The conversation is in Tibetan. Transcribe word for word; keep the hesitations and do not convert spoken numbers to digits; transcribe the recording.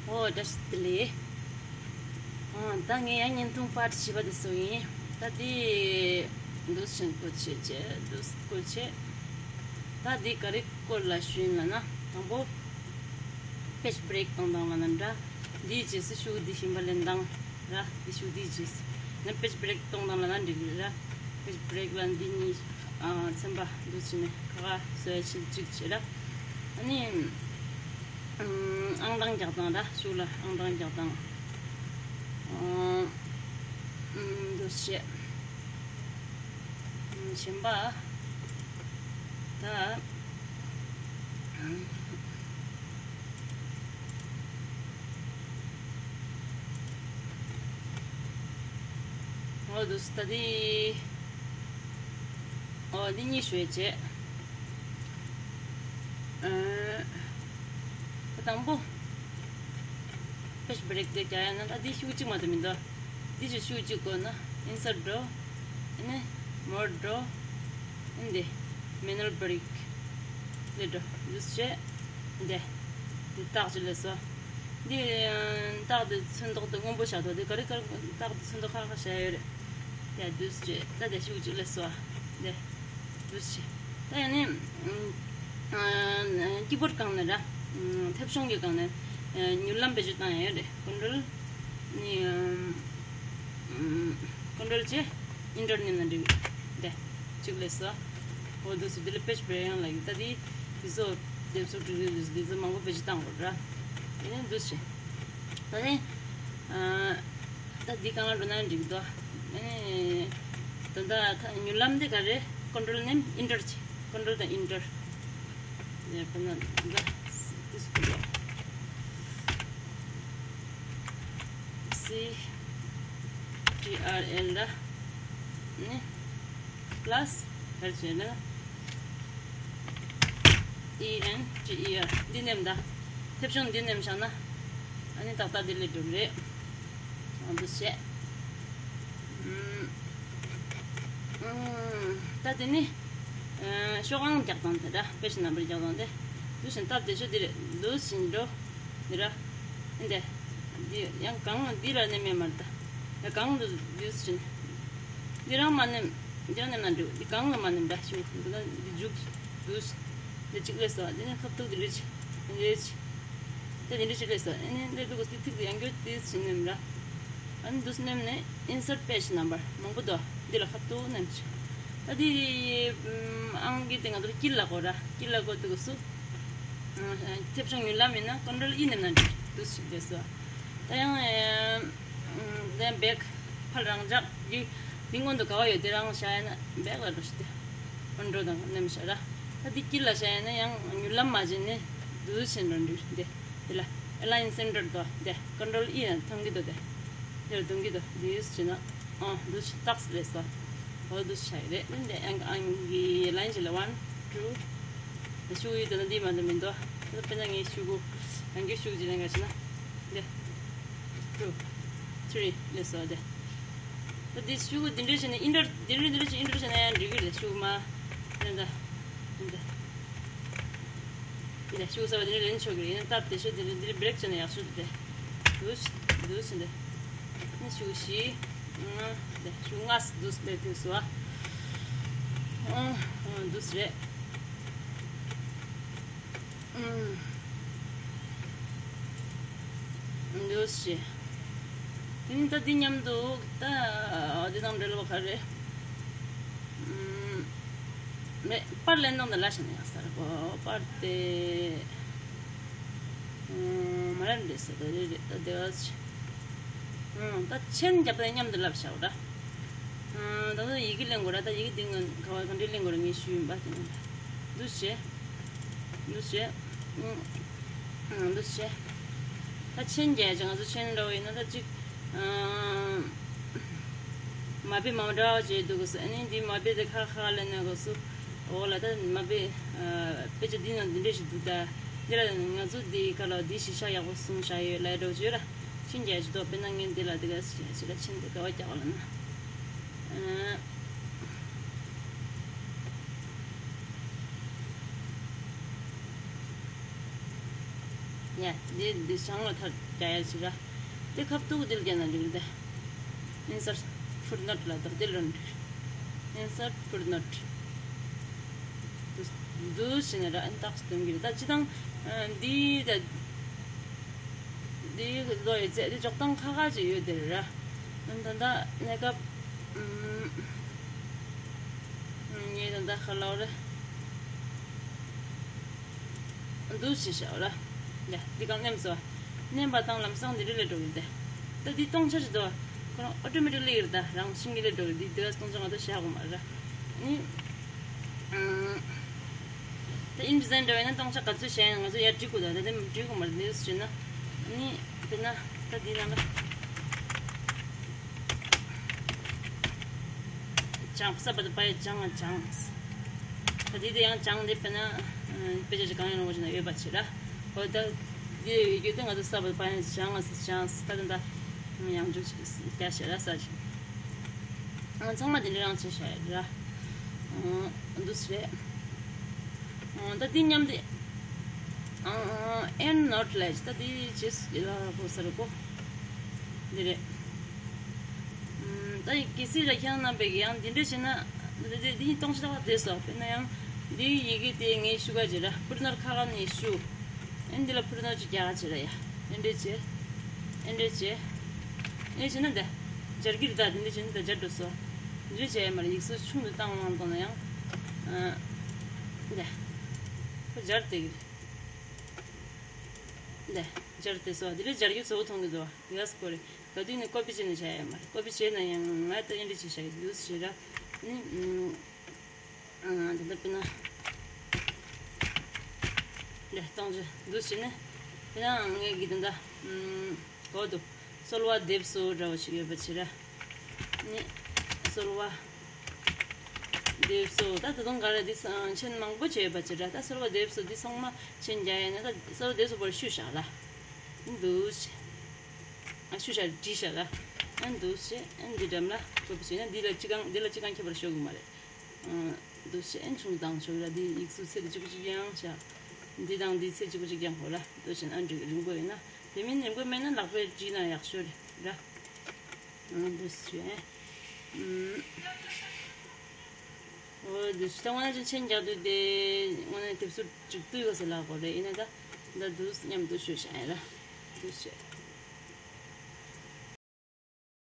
ཨོ་བཀྲ་ཤིས་བདེ་ལེགས། ཨ་ད་ངས་ཡང་བརྙན་ཐུང་པར་བྱས་པ་དེ་བཟོ་ཡིན། ད་དེ་འདུག་སེ་བཀོལ་ཆས་བྱས། འདུག་སེ་བཀོལ་ཆས། ད་དེ་ག་རེ་སྐོར་ལ་ཞུ་ཡིན་ལབ་ན། དང་པོ་page break གཏོང་སྟངས་ལབ་ན་འདྲ། འདིའི་རྗེས་སུ་ཤོག་བུ་འདི་བཞིན་པ་ལེན་སྟངས་ར། འདི་ཤོག་བུ་འདིའི་རྗེས་སུ་ནས་page break གཏོང་སྟངས་ལབ་ན་འགྲིག་གི་རེད་ར། page break ལ་འདི་གཉིས། ཨ་ཚན་པ་འདུག་སེ་ནས་ཁ་ཁ་བཟོས་ཕྱིན་གཅིག་བྱས་ར། ཨ་ནི་ཨང་གྲངས་རྒྱག་སྟངས་ར། ཤོག་ལ་ཨང་གྲངས་རྒྱག་སྟངས། ཨ་འདུག་སེ་བྱས། གཞན་པ་ད། ཨོ་འདུག་སེ་ད་དེ། ཨོ་འདི་གཉིས་ཞུ་ཡས་བྱས། ཨ་ད་དང་པོ་page break དེ་རྒྱག་ཡ་ན། ད་འདི་ཤོག་གུ་གཅིག་མ་གཏོགས་མི་འདུག་འདི་ཅིག་ཤོག་གུ་གཅིག་བཀོལ་ན། insert འགྲོ། ཨ་ནི་more འགྲོ། ཨ་ནི་འདི་manual break འདི་འགྲོ། འདུག་སེ་བྱས། འདི་འདི་རྟགས་ཅིག་སླེབས་སོང་། འདི་རྟགས་འདི་ཚོན་མདོག་དེ་སྔོན་པོ་བཞག་འདུག་འདི་ག་རེ་ག་རེ་རྟགས་འདི་ཚོན་མདོག་ཁ་ཁ་བཞག་ཡོད་རེད། ཡ་འདུག་སེ་བྱས། ད་འདི་ཤོག་གུ་གཅིག་སླེབས་སོང་། འདི་འདུག་སེ་བྱས། ད་ཡང་ནི་ཨ་ཀི་བོརྡ་སྒང་ནས་ར། ཨ་མཐེབ་གཞོང་གི་སྒང་ནས་ཨ་མྱུར་ལམ་བེད་སྤྱོད་བཏང་ཡ་ཡོད་རེད། control ནི་ཨ་control བྱས། enter མནན་ན་འགྲིག་འདི་གཅིག་སླེབས་སོང་། འོ་འདུག་སེ་འདི་ལ་page break ཡང་ལབ་ཀྱི། ད་དེ་དེ་ཚོ་དེབ་གཟུགས་འབྲི་དུས་དེ་ཚོ་མང་པོ་བེད་སྤྱོད་བཏང་དགོས་ར། དེ་ནས་འདུག་སེ་བྱས། ད་ནི་ཨ་ད་འདི་སྒང་ལ་འགྲོ་ན་འགྲིག་འདུག་ཨ་ནི་ད་ལྟ་མྱུར་ལམ་དེ་ག་རེ། control མནན། enter བྱས། control དང་enter། ཡ་ཕ་ན་ད་འདུག་སེ་འགྲོ། C T R L ལ་ནི་plus ག་རེ་བྱས་ན་E N T E R འདི་མནན་ད། མཐེབ་གཞོང་འདི་མནན་བཞག་ན་ཨ་ནི་ཏག་ཏག་འདི་སླེབས་འགྲོ་གི་རེད། འདུག་སེ་བྱས། ཨུམ། ཨུམ། ད་དེ་ནི་ཤོག་ཨང་རྒྱག་སྟངས་དེ་ར། page number རྒྱག་སྟངས་དེ། འདུག་སེ་སྟབས་བདེ་ཤོས་འདི་རེད། འདུག་སེ་འགྲོ། འདི་ར། འདི་འདི་ཡང་གང་འདི་ལ་མནན་མེད་མ་རེད་ད། ཡང་གང་འདུག་འདུག་སེ་བྱས་ནས། འདི་རང་མ་མནན། འདི་རང་མནན་ན་འགྲིག་འདི་གང་ལ་མ་མནན་འདྲ་ཞིག་འདུག་ན་འདི་འཇུག་འདུག་སེ། འདི་གཅིག་སླེབས་སོང་། འདི་ནི་ཁ་ཐུག་འདི་འདྲ་ཅིག་འདི་འདྲ་ཅིག་ད་འདི་འདྲ་ཅིག་སླེབས་སོང་། ཨ་ནི་འདི་འདུག་སེ་ཐིག་ཐིག་ཡང་བསྐྱར་འདི་ཟིན་ནས་ར། ཨ་ནི་འདུག་སེ་མནན་ནས་insert page number མང་པོ་འདུག་འདི་ལ་ཁ་ཐུག་མནན་ཅིག་ད་འདི་ཨང་གི་སྟེང་ང་ཚོ་དཀྱིལ་ལ་བཀོད་ར། དཀྱིལ་ལ་བཀོད་འདུག་སེ། མཐེབ་གཞོང་མྱུར་ལམ་ཡིན་ན་control E མནན་ན་འགྲིག་འདུག་སེ་སླེབས་སོང་། ད་ཡང་ཨ་ཨ་དེ་back ཕར་རང་འཇགས་ཀྱི་དེ་སྔོན་དུ་ག་པར་ཡོད་དེ་རང་བཞག་ཡ་ན་back ལ་འགྲོ་ཤི་དེ། ཨོ་འགྲོ་དང་མནན་བཞག་ར། ད་འདི་དཀྱིལ་ལ་བཞག་ཡ་ན་ཡང་མྱུར་ལམ་མ་བྱས་ནས་འདུག་སེ་འགྲོ་འགྲིག་འདི། འདི་ལ་align center དོ་འདི་control E ལ་འཐེན་གྱི་འདུག་འདི་འདིར་འཐེན་གྱི་འདུག་འདི་ཡུས་བྱས་ན་ཨོ་འདུག་སེ་རྟགས་སླེབས་སོང་། ཨོ་འདུག་སེ་བྱས་རེད། འདི་ཨང་ཨང་གི་line གཅིག་ལ་one two ཤོག་ཡིག་དེ་ན་འདི་མ་འདི་མི་འདུག་དཔེར་ན་ངའི་ཤོག་གུ་ཡང་བསྐྱར་ཤོག་གུ་ཅིག་ལེན་ག་བྱས་ན། འདི། two three སླེབས་སོང་། འདི། ད་འདི་ཤོག་གུ་འདི་འདྲ་བྱས་ན་enter འདི་འདྲ་འདི་འདྲ་བྱས་enter བྱས་ན་ཡང་འགྲིག་གི་རེད། ཤོག་གུ་མ། འདི་འདི། འདི་འདི། འདི་ཤོག་གུ་གསར་པ་འདི་འདྲ་ལེན་ཆོག་གི་རེད། ཡིན་ན་སྟབས་བདེ་ཤོས་འདི་འདྲ་འདི་འདྲ་break བྱས་ན་ཡག་ཤོས་འདི། འདུག་སེ་འདུག་སེ་འདི། ནི་ཤོག་གུ་བཞི། ལྔ། འདི་ཤོག་གུ་ལྔ་འདུག་སེ་སླེབས་ཐུབ་སོང་ཨ། ཨང་ཨང་འདུག་སེ་རེད། ཨང་། འདུག་སེ། དེ་ནི་ད་འདི་མཉམ་དུ་ད་འདི་དང་འབྲེལ་བ་ག་རེ། ཨང་། མེད་པར་ལེན་སྟངས་དེ་ལ་ཤ་ན་ཡག་ས་རེད་གོ། པར་དེ། ཨང་། མ་རན་རེད་ས་དེ་རེད་རེད་ད་དེ་བ་ཆེ། ཨང་། ད་ཆེན་རྒྱབ་དེ་མཉམ་དུ་ལབ་བྱའོ་ད། ཨང་། ད་ཚོ་ཡི་གེ་ལེན་དགོས་ར། ད་ཡི་གེ་འདི་ང་ག་བ་ག་འདྲས་ལེན་དགོས་ར་ངས་ཞུས་ཡིན་པ་དེ་ནི། འདུག་སེ། འདུག་སེ། ཨང་། འདུག་སེ། ད་ཆེན་རྒྱག་ཅིག་ང་ཚོ་ཆེན་འདྲ་བོ་ཡིན་ན་ད་ཅིག་ཨང་། མ་དཔེ་མ་འདྲ་བ་བྱས་འདུག་གོ་སོ། ཨ་ནི་འདི་མ་དཔེ་དེ་ཁ་ཁ་ལེན་ན་གོ་སོ། འོ་ལ་ད་མ་དཔེ་དཔེ་ཆ་འདི་ནང་འདི་འདྲས་ཞིག་འདུག་ད་འདི་ལ་ང་ཚོ་འདི་ག་ལ་འདི་ཞིག་ཤ་ཡག་པོ་གསུངས་བཞག་ཡོད་ལ་འགྲོ་བྱོས་ར། ཆེན་རྒྱག་ཅིག་ཏོ། དཔེར་ན་ངས་འདི་ལ་འདི་ག་ཞིག་ལ་ཆེན་འདི་ག་བ་རྒྱག་ལ་ན། ཨང་། ཡ། འདི་འདི་བྱང་ལ་ཐར་རྒྱག་ཡ་ཞིག་ར། དེ་ཁབ་ཏུ་འདི་ལ་རྒྱག་ན་འགྲིག་གི་རེད། Insert footnote ལ་དོག་དེ་ལོན་འགྲིག Insert footnote. འདུ་བྱས་ནས་ར་ཨན་ཏག་སྟོན་གྱི་རེད། ད་སྤྱི་བཏང་འདི་ད་འདི་ལོ་ཡི་ཚད་འདི་འཇོག་སྟངས་ཁ་ཁ་ཅིག་ཡོད་དེ་ར། ཨན་ད་ད་གནས་སྐབས་ངས་ད་ད་ཁ་ལོ་རེ། འདུ་ཞིག་བྱ་ར། ཡ། འདི་གང་མནན་སོ། མནན་པ་དང་ལམ་སང་འདི་འདྲ་ལས་འགྲོ་གི་འདི། ད་འདི་སྟོང་ཆ་ཞིག་འདུག་ཁོ་རང་ཨོ་ཏོ་མེ་ཏིག་ལི་ཡིར་ད་རང་བཞིན་གྱི་ལས་འགྲོ་གི་འདི་འདི་ག་སྟོང་ཆ་ང་ཚོ་བཞག་དགོས་མ་ར། ནི། ད་ཨིན་ཌི་ཛའིན་འདྲ་བས་ན་སྟོང་ཆ་ག་ཚོད་བྱས་ན་ང་ཚོ་ཡར་འབྲི་དགོས་ད་ད་འདི་འབྲི་དགོས་མ་རེད། འདི་ཟེར་ན། ནི། དཔེར་ན། ད་འདི་ནང་ལ། ཅང་ས་བ་ད་པ་ཡ་ཅང་ང་ཅང་། ད་དེ་དེ་ཡང་ཅང་དེ་དཔེར་ན། དཔེ་ཆ་ཅིག་གང་ཡང་ནོར་བ་ཅིག་ན་ཡོད་པ་ཆེ་ར། འོ་ད་དེ་ཡོད་རྒྱུ་དེ་ང་ཚོ་ས་བ་ད་པ་ཡ་ཅང་ང་ཅང་ད་དེ་ད་ཡང་འཇུག་ཅིག་རྒྱ་ཆེ་ར་ས་ཅིག་ཚང་མ་དེ་འདྲ་རང་ཆེ་ཤ་ཡ་ར། འདུ་སེ། ད་འདི་མཉམ་དེ། ཨན་ནོཊ་ལས་ད་འདི་རྗེས་སུ་ལ་གོ་ས་རེད་གོ་འདི་རེད། ད་ཡི་གེ་སི་ར་ཁྱེད་རྣམ་པས་ཀྱི་ཡང་འདི་འདྲ་བྱས་ན། འདི་འདི་འདི་གཏོང་ཆ་ད་བདེ་སོ། དཔེར་ན་ཡང་འདི་ཡི་གེ་དེ་ངས་ཤུ་ག་བྱེད་ར་ཕུར་ནར་ཁ་ག་ནས་ཤུ། ཨན་འདི་ལ་ཕུར་ནར་ཅིག་རྒྱག་ག་བྱེད་ར་ཡ། ཨན་འདྲ་བྱེད། ཨན་འདྲ་བྱེད། ཨན་བྱེད་ན་འདི་སྦྱར་གྱི་རེད་ད། འདི་འདྲ་བྱེད་ན་འདི་སྦྱར་འགྲོ་སོ། འདི་འདྲ་བྱེད་ཡ་མ་རེད། ཡིག་གཟུགས་ཆུང་དུ་བཏང་བཏང་ན་ཡང་། འདི་ཁོ་སྦྱར་དེ་གི་རེད། འདི་སྦྱར་དེ་སོ། འདི་ལས་སྦྱར་རྒྱུ་གཙོ་བོ་མཐོང་གི་འདུག་འདི་ག་སྐོར་རེད། ག་དུས་ནས་ཀོ་པི་བྱས་ནས་བྱ་ཡ་མ་རེད། ཀོ་པི་བྱས་ན་ཡང་ང་ད་ཨེ་འདྲ་བྱས་བྱ་གི་འདུག་ཟེར་ར། ནི་ཨ་ད་ལྟ་དཔེར་ན་འདི་གཏོང་རྒྱུ་འདུག་ཟེར་ནས། དཔེར་ན་ངས་གི་ད་ལྟ་གོ་འདུག་སོལ་བ་འདེབས་སོ་འདྲ་བོ་ཞིག་ཡོད་པ་བྱེད་ར། ནི་སོལ་བ་འདེབས་སོ། ད་ད་དུང་ག་རེ་འདི་མཆན་མང་པོ་བྱས་ཡོད་པ་བྱེད་ར། ད་སོལ་བ་འདེབས་སོ་འདི་ཚང་མ་མཆན་རྒྱག་ཡ་ན་ད་སོལ་བ་འདེབས་སོ་བར་ཤུ་བཞག་ར། འདུག་ཟེར། ཨ་ཤུ་ཤ་བྲིས་ཤ་ལ། ཨ་འདུག་ཤེ། ཨ་འདི་འགྲམ་ལ་ཁོ་བྱས་ན་འདི་ལ་ཅི་གང་འདི་ལ་ཅི་གང་ཁྱད་པར་ཤོར་གི་མ་རེད། ཨ་འདུག་ཤེ། ཨ་ཆུང་དང་ཆུང་ལ་འདི་ཡིག་གཟུགས་ཚད་དེ་གཅིག་པུ་གཅིག་རྐྱང་ཤ། འདི་དང་འདི་ཚད་གཅིག་པུ་གཅིག་རྐྱང་ཧོ་ལ། འདུག་ཤེ། ཨ་འགྲིག་རིང་པོ་ཡིན་ན། དེ་མིན་རིང་པོ་མེད་ན་ལག་པས་བྲིས་ན་ཡག་ཤོས་རེད་ར། ཨ་འདུག་ཤེ། ཨ། འོ་འདི་ད་དངོས་གནས་ཅི་མཆན་རྒྱག་དུས་དེ་དངོས་གནས་དེབ་གཟུགས་གཅིག་ཏུ་ཡོད་ཟེར་ལ་གོ་རེད། ཡིན་ན་ད་ད་འདུག་མཉམ་དུ་ཤོད་བྱ་ཡ་ལ་འདུག་བྱས།